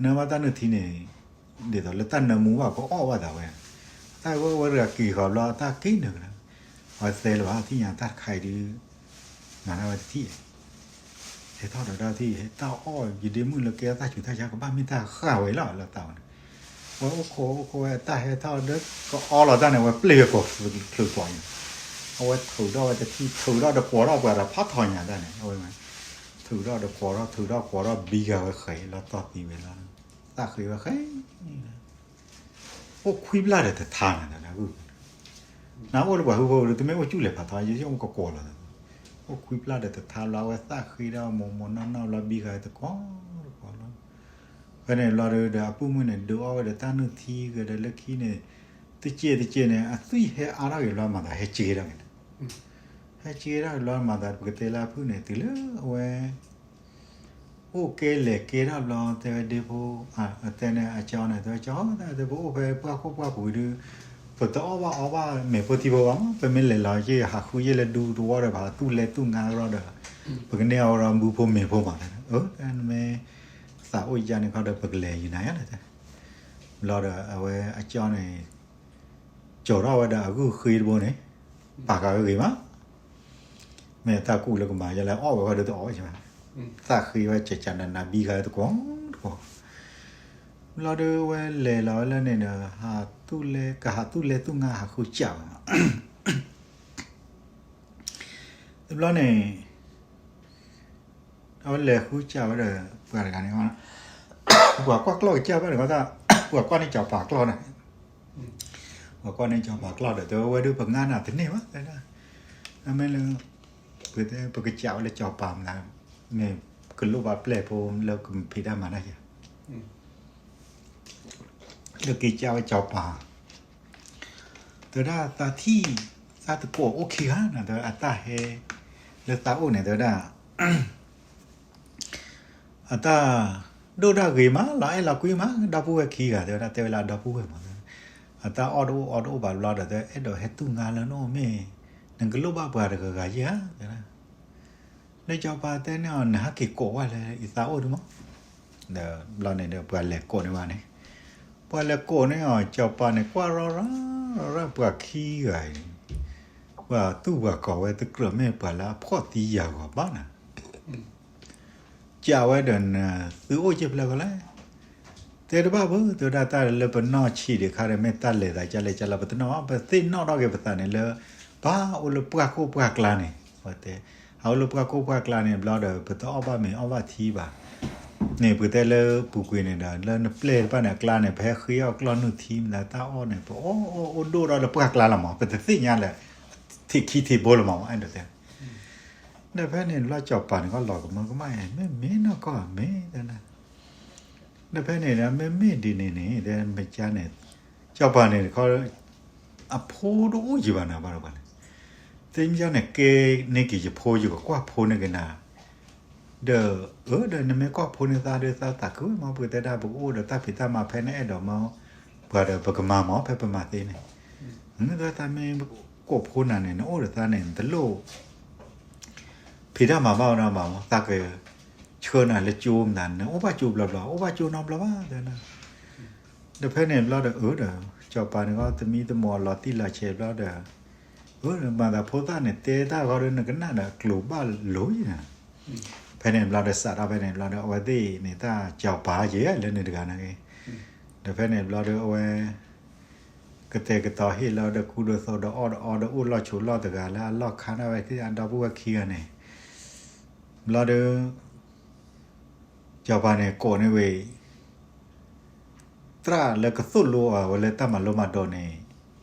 နၢဘၣ်တၢ်နုၢ်ထံန့ၣ် ဒ်သိးလၢတၢ်နၢမူဘၣ်ကအီၣ်ဘၣ်သးဝဲ, တၢ်ဝဲဝဲတဂၤက့ၤဃီၤဘျီ အတၢ်က့ၤနၢၤကဒါ, အဝဲသဲလၢၤဘၣ် ထံၣ်ညါတၢ်တခါအံၤဒုး, မၤဒၣ်ဝဲတထံၣ်, ဟဲထီၣ်ဒီးတၢ်ထံၣ် ဟဲတၢ်အီၣ်ယဒ့မုၣ်လၢကဲတၢ်ဆူးတၢ်ဆါ ကဘၣ်မ့ၢ်တၢ်ဃၣ်ဝဲလီၤလၢသးဝဲန့ၣ်, အဝဲအိၣ်ခိးအိၣ်ခိးဝဲ အတၢ်ဟဲထီၣ်ဒီးကအီလီၤတၢ်န့ၣ် အဝဲပျ့ၢ်ဝဲကိးချၢးကျိးအံၤ, အဝဲထုးထီၣ်ဝဲတထံၣ် ထုးထီၣ်ဒီးကွီးထီၣ်ပှၤဒီးဖးထီၣ်ညါတၢ်န့ၣ် အဝဲ ထုးထီၣ်ဒီးကွီးထီၣ် ထုးထီၣ်ကွီးထီၣ် ဘံဂၤဝဲဃဲးလီၤတီၢ်သံဝဲလီၤ, သၣ်ဃ့ဝဲဃဲး အိၣ်ခွံပျၢ်ဒီးတထါန့ၣ် နအိၣ်လၢပှၤဟုဖီဒီး တမ့ၢ်အိၣ်ကၠူၣ်လဲၤဖးထီ ယအိၣ်ကကွီၤလီၤ, အိၣ်ခွံပျၢ်ဒီးတထါဘျီ အဝဲသၣ်ဃ့ဒၣ်မိၢ်မိၢ်နီၢ်နီၢ်ဘျီ ဘံဂၤတကွီၤတကွီၤလီၤ, ဖဲန့ၣ်ဘျီဒီး အပုၢ်မုၣ်န့ၣ် ဒုးအီၣ်ဝဲဒီးတၢ်နုၢ်ထံဂ့ၤဒီးလၢခံန့ၣ်, တစဲးတစဲးန့ၣ် အသွံၣ်ဟဲအါထီၣ်ဂ့ၤဘျီ မၤသးဟဲက့ၤထီၣ်က့ၤန့ၣ်, ဟဲက့ၤထီၣ်ဂ့ၤဘျီ မၤသးပကတဲလၢအဖုၣ်န့ၣ် တုၤလၢအဝဲ အိၣ်ကဲလဲၤကဲထီၣ်ဘျီ တဲဝဲဒ့ဖိ, တဲန့ၣ်အကၠီန့ၣ် တဲဝဲကၠီ တၢ်တဲပအိၣ်ဖဲပှၢ်ခိၣ်ပှၢ်ပူၤဒုး, ပတအီၣ်ဘၣ်အီဘၣ်မ့ၤဖိထံဖိဘၣ်မး, ပမ့ၢ်လဲၤလီၤက့ၤဟးဃုယဲၢ်လၢဒူတဝီဒီး ပှၤသူၣ်လဲသူၣ်ငါကရီဒီး, ပကန့ၢ်အီၤဒီးဘုဖိမ့ၤဖိမး, နမ့ၢ်သးအိၣ်ယါန့ၣ်ခီဒီး ပကလဲၤယနၤယါလၢတဲ, ဘျီဒီးအဝဲအကၠီန့ၣ် ကၠီၤထီၣ်ဝဲဒီးအဂုၢ်ဃ့တဘိန့ၣ်, ပာ်ဃာ်ဝဲဂ့ၤမး, မ့ၢ်တၢ်ကူၣ်လၢကမၤယဲလဲၣ် အီၣ်ဝဲဃီဒီးတအီၣ်ဝဲ, သၣ်ဃ့ဝဲကကနနၤဘံဃာ်တကွီၤတကွီၤ, ဘျီဒီးဝဲလဲၤလီၤဝဲလၢန့ၣ်ဒီး ဟးသူၣ်လဲ ကဟးသူၣ်လဲသူၣ်ငါဟးဃုစၢ်ဝဲ, တဘျီန့ၣ် အဝဲလဲၤဃုစၢ်ဝဲဒီး ပှၤတဂၤန့ၣ်, ပှၤကွၢ်ကျီၢ်ကစၢ်ဘၣ်န့ၣ်, ပှၤကွၢ်န့ၢ်စီၤပၤကျီၢ်န့ၣ်, ပှၤကွၢ်န့ၢ်စီၤပၤကျီၢ်ဒီး တဲဝဲဒုးပငါနၤတန့ၢ်ဘၣ်, တဲဒၣ်, အမ့ၢ်လၢ ပတဲပကစၢ်ဝဲလၢစီၤပၤမနုၤ, မ့ၢ်ကလိၣ်ဘၣ်ပျဲၢ်ဖိလၢကဖံးတၢ်မၤတၢ်ယၤ လၢက့ၤစၢ်ဝဲစီၤပၤ, တဲဒၣ်သးထံၣ်, သးတကိးအိၣ်ခံဂၤနၤ, တဲဝဲအတၢ်ဟဲ, လၢသးအိၣ်န့ၣ် တဲဝဲဒၣ်, အတၢ်ဒိၣ်ဒၣ်ဂ့ၤမး လီၤအဲၣ်လီၤကွံမး ဒီပုၢ်ဝဲၢ်ခံဂၤ တဲဝဲဒၣ် တဲဝဲလၢအဒီပုၢ်ဝဲၢ်မး, အတၢ်အီၣ်တအိၣ်အီတအိၣ်ဘၣ်ဘျီဒီး တဲအဲၣ်ဒိးဟဲတူၢ်ငါလၢနအိၣ်မ့ၢ်, နကလိၣ်ဘၣ်ပှၤတဂၤဂၤယဲဧါ, တဲဒၣ် လၢစီၤပၤတဲန့ၢ်အီၤ နဟဲက့ၤကိးဝဲလၢအသးအိၣ်ဒုးမး, ဒီးဘျီန့ၣ်ဒီးပှၤလဲၤကိးန့ၢ်ဝဲန့ၣ်, ပှၤလဲၤကိးန့ၢ်အီၤ စီၤပၤန့ၣ် ကွၢ်ရီရၣ်ရီရၣ်ပှၤခံဂၤအံၤ, ပှၤသူၣ်ပှၤကီၤဝဲတကြၢးမ့ၢ်ပှၤလၢအဖှီၣ်သံယာ်ဂီၤဘၣ်နၤ စံးဝဲဒီး သုအိၣ်က့ၤဖဲလဲၣ်လဲၣ်, တဲတဘၣ်ဘၣ် တဲဝဲဒၣ် တၢ်လၢပနီၢ်ဆံးဒံးခါဒီး မ့ၢ်တၢ်လဲၤသးကလဲၣ်ကလဲၣ် ပတနီၣ်ဘၣ် ပသ့ၣ်နီၣ်ထီၣ်က့ၤပသးန့ၣ်လၢ ပၢ်အိၣ်လၢပှၢ်ခိၣ်ပှၢ်ကျါန့ၣ်, ပတဲ ဟးအိၣ်လၢပှၢ်ခိၣ်ပှၢ်ကျါန့ၣ်ဘျီဒီး ပတအီၣ်ဘၣ်မ့ၤအီၣ်ဘၣ်ထံဘၣ်န့ၣ် ပတဲလၢပူၤကွံာ်န့ၣ်ဒီး လၢနပျဲၢ်တဖၣ်န့ၣ် အကျါန့ၣ် ပဟဲဃ့အီၣ်ကျီၢ်နုၢ်ထံမတၤ တၢ်အီၣ်န့ၣ် ပအီၣ်အီၣ်အိၣ်ဒိၣ်ဒီးလၢပှၢ်ကျါလီၤမး ပတသ့ၣ်ညါလၢ ထံးခံထံးဘိလီၤမး အဲၣ်ဒိးတဲ ဒီးဖဲန့ၣ် လီၤစီၤပၤန့ၣ် ကလီၤကမၢကမၣ် မ့ၢ်မ့ၢ်နီၢ်ကီၢ်မ့ၢ် ဒီးဖဲန့ၣ်ဒီး မ့မ့ၢ်ဒ်န့ၣ်န့ၣ် တဲမ့ၢ်ကါန့ၣ် စီၤပၤန့ၣ်တခီ အဖိတအိၣ်ယံၤဘၣ်နၤဘၣ်ဒီးပှၤန့ၣ် တဲ သ့ၣ်ညါန့ၣ်ကဲန့ၢ်က့ၤယဖိ ယကကွၢ်ဖိန့ၢ်က့ၤနၤ, ဒီး အၢ ဒီးနမ့ၢ်ကွၢ်ဖိန့ၢ်သးဒီး သးသးခုဝဲမး ပှၤတဲဒၣ် ပကအိၣ်ဒီးတၢ်ဖံးတၢ်မၤဖဲနအဲၣ်ဒိးမး, ပှၤဒီးပကမၤမး ဖဲပမၤသ့န့ၣ်, နသးမ့ၢ်ကိးဖိနၤန့ၣ် နအိၣ်ဒီးသးန့ၣ် နတလိၣ် ဖံးတၢ်မၤဘၣ်ဝဲဒၣ်ဘၣ်မး သးကဆှၢနၤလၢကၠိမတၤ နအိၣ်ဘၣ်ကၠိဘျီဘျီ အိၣ်ဘၣ်ကၠိနီတဘျီဘၣ် တဲနၤ, ဒီးဖဲန့ၣ်ဘျီဒီး အၢ ဒီး စီၤပၤန့ၣ်ကီး သမံသမိးလီၤတံၢ်လီၤဆဲးဘျီဒီး အၢ မၤသးဖိသၣ်န့ၣ် တဲတၢ်ဂီၤဒီး နကနၣ်ဒီးအကျိၤဘၣ်လိၤယဲၢ်နၤ, ဖဲန့ၣ်ဘျီဒီး စးထီၣ်ဖဲန့ၣ်ဘျီဒီး အဝဲသ့ၣ်န့ၣ် တၢ်စီၤပၤယဲၢ်လၢန့ၣ်တဂၤနာ်က့, ဒီးဖဲန့ၣ်ဘျီဒီး အဝဲ ကတဲာ်ကတီၤဟ့ၣ်လီၤဒီး ကူဒီးသိးဒီး အီၣ်ဒီးအီဒီး အိၣ်လီၢ်ဆိးလီၢ်တဂၤလၢအလီၢ်ခါန့ၣ် ဝဲသ့ၣ်အဒီပုၢ်ဝဲၢ်ခံဂၤန့ၣ်, ဘျီဒီး စီၤပၤန့ၣ် ကိးန့ၢ်ဝဲ သရၣ်လၢကသိၣ်လိအီၤဝဲလၢတၢ်မၤလိမၤဒိးန့ၣ်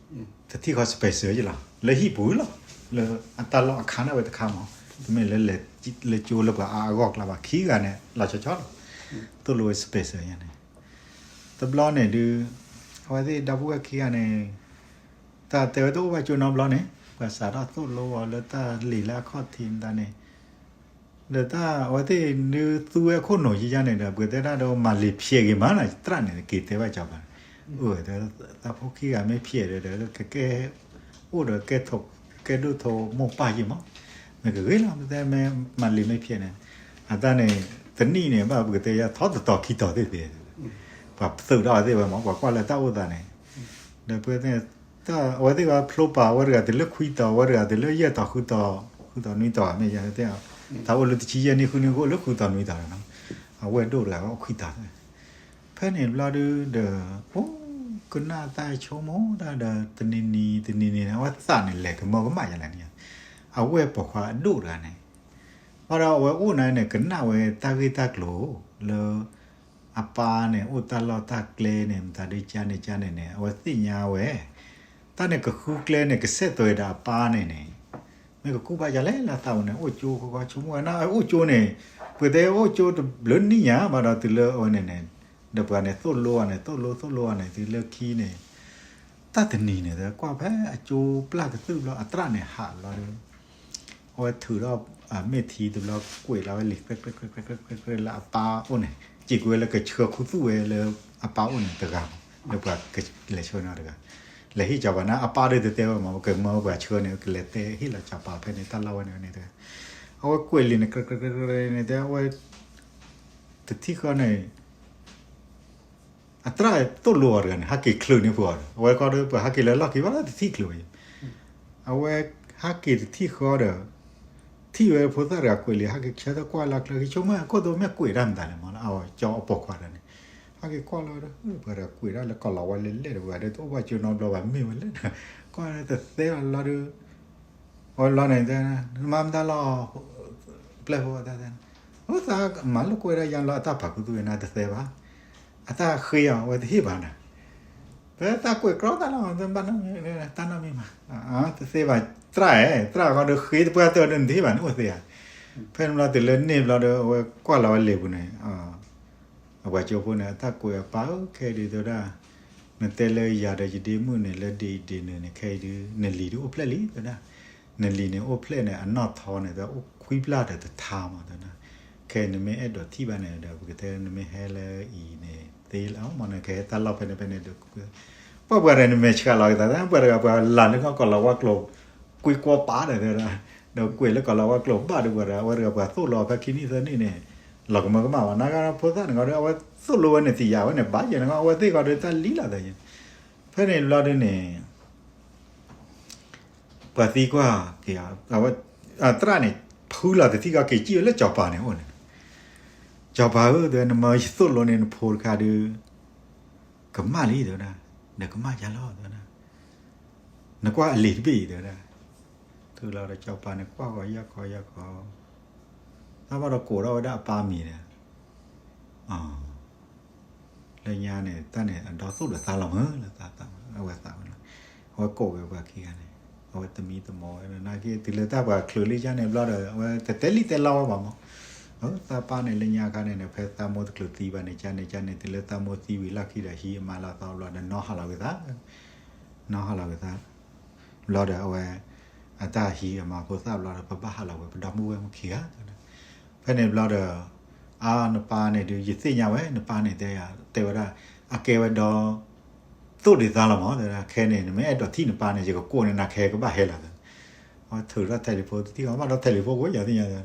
တထံၣ်ဃီ special ယလီၤ လၢဟံၣ်ပူၤလီၤ, လၢအတၢ်လီၢ်အခါန့ၣ်ဝဲတခါမး, တမ့ၢ်လၢ လၢကၠိလၢပှၤအါအဂီၢ်ကျါဘၣ် ခံဂၤန့ၣ် လီၤဆီဆီလီၤ, သိၣ်လိဝဲ special ယၤန့ၣ်, တဘျီန့ၣ်ဒုး အဝဲသ့ၣ်ဒီပုၢ်ဝဲၢ်ခံဂၤန့ၣ် တၢ်တဲဝဲတအိၣ်ဘၣ်ကၠိနီတဘျီန့ၣ် ပှၤစးထီၣ်သိၣ်လိအီၤလၢတၢ်လံာ်လၢအခီၣ်ထံးမတၤန့ၣ် ဒီးတၢ်အဝဲသ့ၣ်ဒုးသူဝဲခိၣ်နူာ်ယယါန့ၣ်ဒီး ပှၤတဲဒၣ်ဒီး မၤလံာ်ဖျဲးဂ့ၤမးနီၤ သရၣ်န့ၣ် က့ၤတဲဘၣ်စီၤပၤန့ၣ်, အၢ သးဖိခံဂၤမ့ၢ်ဖျဲးဒီး ကကဲ အိၣ်ဒီး ကဲဒိၣ်ထီၣ်မိၢ်ပၢ်ယဲၢ်မး, မ့ၢ်ကဂ့ၤလီၤ မ့ၢ်တဲမ့ၢ်မၤလံာ်မ့ၢ်ဖျဲးန့ၣ်, အတၢ်န့ၣ် တနံၣ်န့ၣ် ဘၣ်ပကတဲယါထီၣ်တတီၤခံတီၤသ့ၣ်သ့ၣ်, ပှၤသုးထီၣ်အီၤသ့ၣ်ဝဲမး ပှၤကွၢ်လၢတၢ်အိၣ်သးန့ၣ်, ဒီးပှၤ အဝဲသ့ၣ်ဝဲဖျိပာ်ဝဲတဂၤတုၤလၢခွံတီၤ ဝဲတဂၤတုၤလၢယဲၢ်တီၤဃုတီၤ ဃုတီၤနွံတီၤမ့ၢ်ယါသ့ၣ်, တၢ်အိၣ်လၢတဆံယဲၢ်နံၣ်ဃုနံၣ် ကအိၣ်လၢဃုတီၤနွံတီၤလီၤနီၤ, အဝဲၢ်ဒိၣ်တဂၤအိၣ်ခွံတီၤ ဖဲန့ၣ်ဘျီဒုးဒီး အိၣ်ကနၣ်တၢ်ဆိကမိၣ်တၢ်ဒီး တနံၤနံၤတနံၤနံၤန့ၣ် အဝဲသးန့ၣ်လဲၤကမၢကမၣ်ယါလဲၣ်န့ၣ်, အဝဲၢ်ပိာ်ခွါအဒိၣ်တဂၤန့ၣ်, ဘၣ်ဒီးအဝဲအိၣ်န့ၣ်န့ၣ် ကနၣ်ဝဲတၢ်ဂ့ၢ်တၢ်ကျိၤလၢ အပၢ်န့ၣ် အိၣ်တၢ်လီၢ်တၢ်ကျဲန့ၣ် မတၤဒုးကါန့ၣ်ကါန့ၣ်န့ၣ် အဝဲသ့ၣ်ညါဝဲ တၢ်န့ၣ်ကဃုကျဲန့ၣ် ကစဲးသွဲးဒီးအပၢ်န့ၣ်န့ၣ်, မ့ၢ်ကကူၣ်ဘၣ်ယါလဲၣ်လၢသးပူၤန့ၣ် အိၣ်ကၠိဃီဃီဆိကမိၣ်ဝဲန့ၣ် အိၣ်ကၠိန့ၣ်, ပှၤတဲအိၣ်ကၠိတဘျုးနံၣ်ညါ ဘၣ်ဒီးတုၤလၢအဝဲန့ၣ်န့ၣ်, ဒီးပှၤန့ၣ်သိၣ်လိအီၤန့ၣ် သိၣ်လိသိၣ်လိအီၤန့ၣ် တုၤလၢခံန့ၣ်, တၢ်တနံၤန့ၣ် ကွၢ်ဖဲအကၠိပျၢ်ကသုၣ်ဘျီ အသရၣ်န့ၣ်ဟးလီၤဒီး အဝဲထုးထီၣ်မ့ၢ်ထံတဘျီ ကွဲးလီၤဝဲလံာ် လၢအပၢ်အိၣ်န့ၣ်, စံးကွံာ်ဝဲလၢကဆှၢခူသူၣ်ဝဲလၢအပၢ်အိၣ်န့ၣ်တဂၤမး လၢပှၤကလဲၤဆှၢန့ၢ်တဂၤ, လဲၤဟ့ၣ်စီၤပၤန့ၣ် အပၢ်ဒီးတတဲဝဲမး ကမၢပှၤဆှၢန့ၣ် ကလဲၤတဲဟ့ၣ်လီၤစီၤပၤဖဲန့ၣ် တၢ်လီၢ်ဝဲန့ၣ်န့ၣ်တဂၤ, အဝဲကွဲးလံာ်န့ၣ် ကြၢးကြၢးကြၢးန့ၣ်တဲ အဝဲ တထံၣ်ဃီန့ၣ် အသရၣ်သိၣ်လိအီၤတဂၤန့ၣ် ဟးက့ၤချုးန့ၢ်ဖိအီၤဒီး အဝဲခီဒီးပှၤဟးက့ၤလၢလီၢ်ခံဘၣ်လၢတထံၣ်ချုးဝဲ, အဝဲဟးက့ၤတထံၣ်ဃီဒီး ထံၣ်ဝဲဖိသၣ်တဂၤကွဲးလံာ် ဟးက့ၤဆၢထၢၣ်ကွၢ်လီၤချၢ ကဆိကမိၣ်အခိၣ်သိမ့ၢ်ကွဲးတၢ်မတၤလဲၣ်မးလၢအကၠီအပိာ်ခွါတဂၤန့ၣ်, ဟးက့ၤကွၢ်လီၤဒီး ပှၤတဂၤကွဲးတၢ်လၢကီၢ်လီၤဝါလဲၣ်လဲၣ်ဒီး ပှၤဒီးတအိၣ်ဘၣ်ကၠိနီတဘျီဘၣ် မ့ၢ်ဝဲလဲၣ်ဒီး ကွၢ်တသဲလီၤလီၤဒီး အဝဲလီၤန့ၣ် နမၤမတၤလီၤ ပျဲၢ်ဖိတၢ်တဲ အိၣ်သးမၤလိာ်ကွဲးဒၣ်ယါလီၤ အတၢ်ပာ်ခူသူၣ်ဝဲန့ၣ် တသဲဘၣ်, အတၢ်ဃ့အီၤ အဝဲတဟ့ၣ်ဘၣ်နၤ, ပသးကွဲးကြီတၢ်လီၤ တဘၣ်နီတမံၤမး, တသဲဘၣ် သရၣ်ဧၢ သရၣ်ဃီဒီးဃ့တပှၢ်တၢၢ်ဒီး နတဟ့ၣ်ဘၣ်န့ၣ်အိၣ်သ့ဧါ, ဖဲန့ၣ်ဘျီတုၤလၢန့ၣ်ဘျီဒီး အဝဲကွၢ်လီၤဝဲလံာ်ပူၤန့ၣ် အပှၤကၠိဖိန့ၣ် အတၢ်ကွဲးအပၢ်ဧၢ ခဲအံၤဒုးတဲဝဲဒၣ်, နတဲလၢယၤဒီးယဒ့မုၣ်န့ၣ် လၢဒ့အံၤဒ့နုၤန့ၣ် ခဲအံၤဒုး နလံၤဒုးအိၣ်ဖျဲၣ်လံ တဲဝဲဒၣ်, နလံၤန့ၣ်အိၣ်ဖျဲၣ်န့ၣ် အနီၢ်ထီန့ၣ် တဲအိၣ်ခွံပျၢ်ဒီးတထါမး တဲဝဲဒၣ်, ခဲအံၤနမ့ၢ်အဲၣ်ဒိးထံၣ်ဘၣ်န့ၣ်ဒီး ပကတဲနမ့ၢ်ဟဲလၢအံၤန့ၣ် သ့လီၤမး နကဟဲတၢ်လီၢ်ဖဲန့ၣ်ဖဲန့ၣ်ဒီး ပှၤပှၤဒီးနမဲာ်ဆှးလီၤကသး ပှၤတဂၤပှၤလၢ်န့ၣ်ကီၢ်လီၤဝါကျိၤ ကွံကွီပာ်ဒီး တဲဝဲဒၣ်, ဒီးကွဲးလၢကီၢ်လီၤဝါကျိၤဘၣ်ဒီးပှၤတဂၤ အဝဲတဂၤပှၤသိၣ်လိဖဲခံနံၣ်သၢနံၣ်န့ၣ် လီၤကမၢကမၣ်ဘၣ် နဂၤဖိသၣ်န့ၣ်ဂီၢ်ဒီး အဝဲသိၣ်လိဝဲန့ၣ် သံယာ်ဝဲန့ၣ် ဘၣ်ယဲၢ်န့ၣ်ဂီၢ် အဝဲသ့ၣ်ဂီၢ်ဒီးတၢ်လံလီၤသးယဲၢ်, ဖဲန့ၣ်ဘျီဒုးန့ၣ် ပှၤသံကွၢ်က့ၤ အဝဲ သရၣ်န့ၣ် ဖုလီၤတထံၣ်ဂီၢ်က့ၤစံၣ်ဝဲလၢစီၤပၤန့ၣ်အိၣ်န့ၣ်, စီၤပၤဧၢ တဲ နမၤယသိၣ်လိန့ၣ် နဖိတခါဒုး ကမၣ်လံ တဲဝဲဒၣ်, ဒီးကမၣ်ယါလီၤ တဲဝဲဒၣ်, နကွၢ်အလံာ်တဘ့ၣ်အံၤ တဲဝဲဒၣ်, ထုးလီၤဒီးစီၤပၤန့ၣ် ကွၢ်ဃီၤယၢ်ဃီၤယၢ်ဃီၤ, တၢ်ဘၣ်ဒီးကိးထီၣ်ဝဲဒၣ်အပၢ်မံၤဒီး လၢညါန့ၣ် တၢ်န့ၣ် အဒီသိၣ်ဒီးသးလီၤမး လၢသးသးဝဲလီၤ, အဝဲကိးက့ၤပှၤခံဂၤန့ၣ် အဝဲသမံသမိးဝဲ နာ်က့ တုၤလၢတၢ်ပှၤချုးလံယါန့ၣ်ဘျီဒီး အဝဲတတဲလံတဲလီဝဲဘၣ်မး, သးပၢ်န့ၣ်လၢညါခါန့ၣ် ဖဲသးမိၢ်တချုးသံဘၣ်န့ၣ် ကန့ၣ်ကန့ၣ် တုၤလၢသးမိၢ်သံဝံၤလီၢ်ခံဒီး ဟံးအမါလီၤသီဘျီဒီး နီၢ်ဟးလီၤက့ၤသး နီၢ်ဟးလီၤက့ၤသး, ဘျီဒီးအဝဲ အတၢ်ဟံးအမါဖိသၣ်ဘျီဒီး ပဘၣ်ဟးလီၤဝဲ ပဒီမုၣ်ဝဲၢ်မုၣ်ခံဂၤ. ဖဲန့ၣ်ဘျီဒီး အါ နပၢ်န့ၣ်ဒုး ယသ့ၣ်ညါဝဲ နပၢ်န့ၣ်တဲယၤ တဲဝဲဒၣ် အကဲဝဲဒီး သိၣ်ဒံးသါလီၤမး တဲဝဲဒၣ် ခဲန့ၣ် နမ့ၢ်အဲၣ်ဒိးထံၣ်နပၢ်န့ၣ် ယကကိးန့ၢ်နၤ ခဲကဘၣ်ဟဲလီၤ. အဝဲထုးထီၣ် telephone တထံၣ်ဃီ ဘၣ်ဒီး telephone ကိးယၤသ့ၣ်ညါ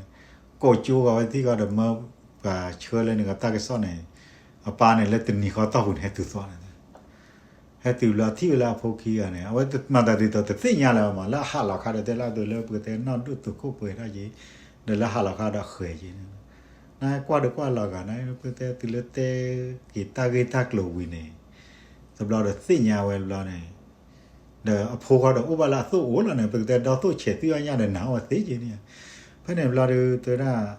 ကိးကၠိဂီၤဝဲတထံၣ်ဃီဒီး မၢပှၤဆှၢလၢန့ၣ် တၢ်ကစီၣ်န့ၣ် အပၢ်န့ၣ်လၢတနံၤဃီတီၢ်ပူၤန့ၣ် ဟဲတုၤသီန့ၣ် ဟဲတုၤဘျီထံၣ်ဝဲလၢအဖိခံဂၤန့ၣ် အဝဲမၤသးဒ်သိးတသ့ၣ်ညါလၢၤဘၣ်မး လၢအဟးလီၤခါဒီးတဲလၢအသိးလၢပကတဲနီၢ်ဒိၣ်တုာ်ခိၣ်ပှဲၤတၢ်က့ၤ ဒီးလၢဟးလီၤခါဒီးဃဲၤက့ၤန့ၣ် နကွၢ်ဒီးကွၢ်လီၤဂာ်န့ၣ် ပကတဲတုၤလၢတဲက့ၤတၢ်ဂ့ၢ်တၢ်ကျိၤဝံၤန့ၣ် တဘျီဒီးသ့ၣ်ညါဝဲဘျီန့ၣ် ဒီးအဖိဃီဒီးအိၣ်ဘၣ်လၢအသိၣ်အိၣ်လီၤန့ၣ် ပကတဲဒီသိၣ်ဆဲးသွံၣ်အီၣ်ညၣ်ဒီးနၤအီၣ်ဝဲသ့က့ၤန့ၣ် ဖဲန့ၣ်ဘျီဒီးတဲဒၣ်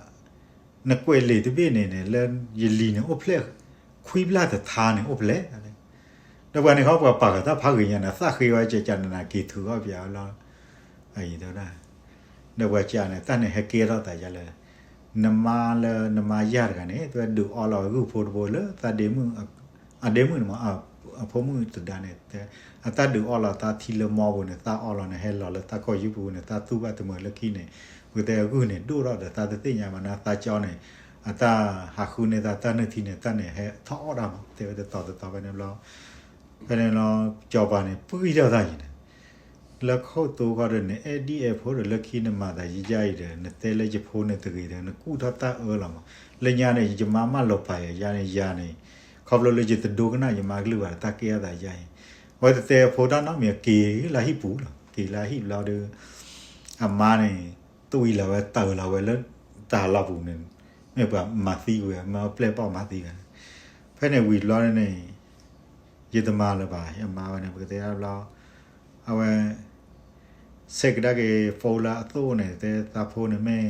နကွဲးလံာ်တဘ့ၣ်န့ၣ်န့ၣ် လၢယလံၤန့ၣ်အိၣ်ဖျဲၣ် ခွံဘျၣ်တထါန့ၣ်အိၣ်ဖျဲၣ် ဒီးပှၤန့ၣ်ခီပှၤပာ်ဃာ်တၢ်ဖးဂ့ၤညါန့ၣ် သးဃ့ဝဲကကနနၤက့ၤထုးအီၣ်ပၠးဝဲလီၤ အတဲဝဲဒၣ် ဒီးပှၤကန့ၣ် တၢ်န့ၣ်ဟဲကဲထီၣ်သးယါလၢ နမါလၢနမါယၢ်တဂၤန့ၣ် တဲဝဲဒုးအီလီၤဝဲဂုၢ်ဖိတဘိလၢသးဒ့မုၣ် အဒ့မုၣ်န့ၣ်မး အဖိမုၣ်သဒါန့ၣ် အတၢ်ဒုးအီလီၤသးထံလၢမီပူၤန့ၣ် သးအီလီၤန့ၣ် ဟဲလီၤလၢသးကီၢ်ယူပူၤန့ၣ် သးသူၣ်ဘၣ်တမုာ်လၢခံန့ၣ် ပကတဲအဂုၢ်န့ၣ် ဒိၣ်ထီၣ်ဒီးသးတသ့ၣ်ညါဘၣ်န့ၣ် သးကၠီန့ၣ် အတၢ်ဟးဃုန့ၢ်သးတၢ်နုၢ်ထံန့ၣ် တၢ်န့ၣ်ဟဲထီၣ်အီၣ်တၢ်မး တဲဝဲတတီၤတတီၤဖဲန့ၣ်ဘျီ ဖဲန့ၣ်လီၤ ကၠီၤပၤန့ၣ် ပှံၢ်ထီၣ်တၢ်ယံၤန့ၣ် လၢခိၣ်သိဃီဒီး နအဲၣ်ဒ်အဲၣ်ဖိဒီး လၢခံနမၤသးယံာ်ယါအံၤဒီး နတဲလၢယဖိန့ၣ်တဂ့ၤဒီး နကူၣ်ထီၣ်တၢ်အၢလီၤမး လၢညါန့ၣ် ယမါမၢလီၤပာ်ယၤယါန့ၣ် ယၤန့ၣ် ခီဖျိလၢယတဒိကနၣ်ယမါကလုၢ်ဘၣ်ဒီး တၢ်ကဲထီၣ်သးယါအံၤ အဝဲတတဲအဖိတၢ်နီတမံၤ က့ၤလၢဟံၣ်ပူၤလီၤ က့ၤလၢဟံၣ်ဘျီဒီး အမါန့ၣ် တဝံၤလီၤဝဲတၢ်အၢလီၤဝဲလၢ တၢ်လီၢ်ပူၤန့ၣ် မ့ၢ်ပှၤမၤသံကွံာ် မ့ၢ်ပျဲၢ်ဘီၣ်မၤသံကွံာ် ဖဲန့ၣ်ဝံၤဘျီန့ၣ် ယတမၤလၢၤဘၣ် ယမါဝဲန့ၣ် ပကတဲဒၣ်ဘျီ အဝဲ ဆဲးကဒါက့ၤ phone လၢအသိၣ်န့ၣ် တဲသးဖိန့ၣ်မ့ၢ်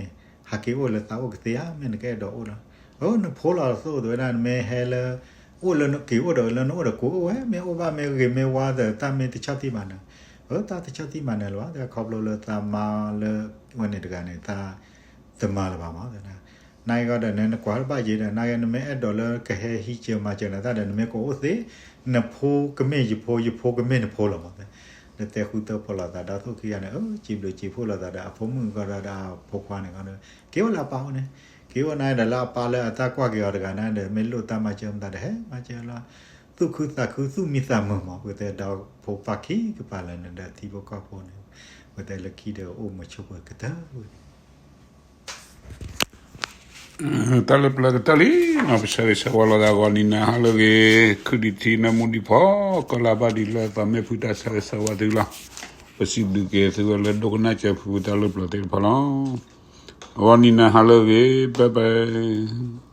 ဟးက့ၤအိၣ်လၢသးအိၣ်ကသ့ဧါ မ့ၢ်နကအဲၣ်ဒိးအိၣ်လီၤ အၢ နဖိလီၤသိၣ် တဲဝဲဒၣ် နမ့ၢ်ဟဲလၢ အိၣ်လၢက့ၤအိၣ်ဒီးလၢနအိၣ်ဒီး ကိးအိၣ်ဝဲ မ့ၢ်အိၣ်ဘၣ်မ့ၢ်ဂ့ၤမ့ၢ်ဝါဒီး တၢ်မ့ၢ်တဆီၣ်တံၢ်မၤနၢၤ အၢ တၢ်တဆီၣ်တံၢ်မၤနၢၤလၢၤဘၣ် တဲခီဖျိလၢသးမါလၢ ဝဲန့ၣ်တဂၤန့ၣ် တၢ်တမၤလၢၤဘၣ်မး တဲ နာ်က့ဂီၢ်ဒီး နကွၢ်တဘၣ်က့ၤဒီး နာ်က့ နမ့ၢ်အဲၣ်ဒိးလၢကဟဲဟံးစၢၤမၤစၢၤနၤတၢ်ဒီး နမ့ၢ်ကအိၣ်သ့, နဖိကမ့ၢ်ယဖိ, ယဖိကမ့ၢ်နဖိလီၤမး. ဒီးတဲဃုသၢဖီလီၤသးဒီး သိၣ်ခံဂၤန့ၣ် အၢ စံးဘျုးစံးဖှိၣ်လိာ်သးဒီး အဖိမုၣ်ဂီၢ်ဒီး အဖိခွါန့ၣ်ဂီၢ်ဒီး က့ၤအိၣ်လၢအပၢ်အိၣ်န့ၣ်, က့ၤအိၣ်န့ၣ်ဒီး လၢအပၢ်လၢအတၢ်ကွၢ်က့ၤအီၤတဂၤန့ၣ်ဒီး မ့ၢ်လိၣ်တၢ်မၤစၢၤမတၤဒီး ဟဲမၤစၢၤလီၤ. သူၣ်ခုသးခု သူၣ်မံသးမုာ်မး ပကတဲဒီး ဖိပၢ်ခံကပၤလၢာ်န့ၣ်ဒီး ထံဖိကီၢ်ဖိန့ၣ် ပကတဲလၢခံဒီး အိၣ်မုာ်ဆိးပၢၤကတၢၢ်ဝဲန့ၣ် တၢ်လၢပျၢၤကတၢၢ်လံနီၤ, ပဆၢဂ့ၤဆၢဝါလိာ်သး ဂီၤနံၤနၤဟါလၢအဂ့ၤ, ခုဒံးထံနၢမူဒံးဖီ, ကီၢ်လၢဘၣ်ဒံးလၢသးမဲာ်ဖုတၢ်ဆၢဂ့ၤဆၢဝါသုလီၤ. ပစံးဘျုးက့ၤသုဝဲလၢဒိကနၣ်စၢၤဖုတၢ်လၢပျၢၤသ့ၣ်တဖၣ်လီၤ. ဂီၤနံၤနၤဟါလၢအဂ့ၤ, bye bye.